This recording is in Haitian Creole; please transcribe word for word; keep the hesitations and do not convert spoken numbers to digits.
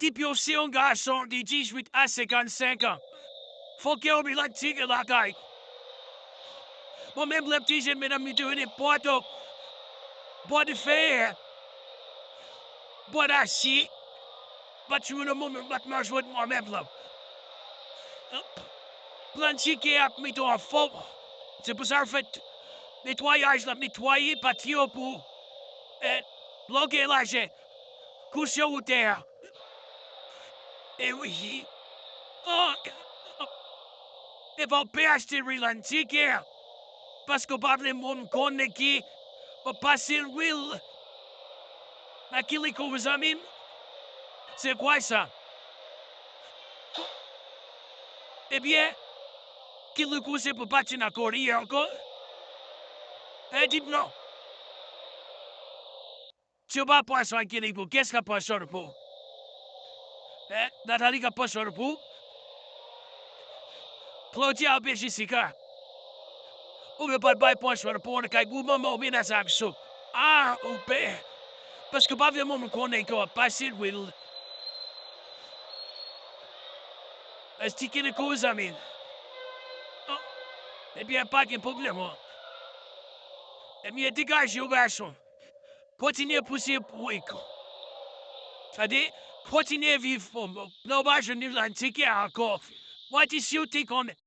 Depi w se yon gason de dizuit a senkannsenk an, fò w gen yon milan tige lakay. Mwen menm lè m te jèn, medam, m te rele pòt, bò de fè, bò de asye, pa t jwenn yon moun m pa t manje mwen menm la. Plann tige ap mete w anfòm. Se pou sa yo fè netwayaj la, netwaye pati yo pou, eh, longe lajè, kousyon woutè a. E wi. Oh, e pa w pe achte Rilan tige. Paske w pa vle moun konnen ki w ap pase lwil nan kiliko w, zanmi m. Se kwa sa? Ebyen, kiliko se pou pati nan kori ankò? E di m non. Si w pa pwason ak kiliko, kiyès k ap pwason pou ou? Eh, Nathalie k ap pwason pou ou? Claudia oubyen Jessica? Ou gen pa bay pwason pou ou nan kay gwo manman ou, mennaj ak sou. Ah, ou pè. Paske w pa vle moun konnen ke w ap pase lwil. Èske kiliko, zanmi? Oh, ebyen, pa gen pwoblèm, oh. Ebyen, degaje w, gason. Kontinye pouse pou w. Tande, kontinye viv pou mwen. Non, w pa jwenn Rilan tige ankò. Mwen di si w te konnen.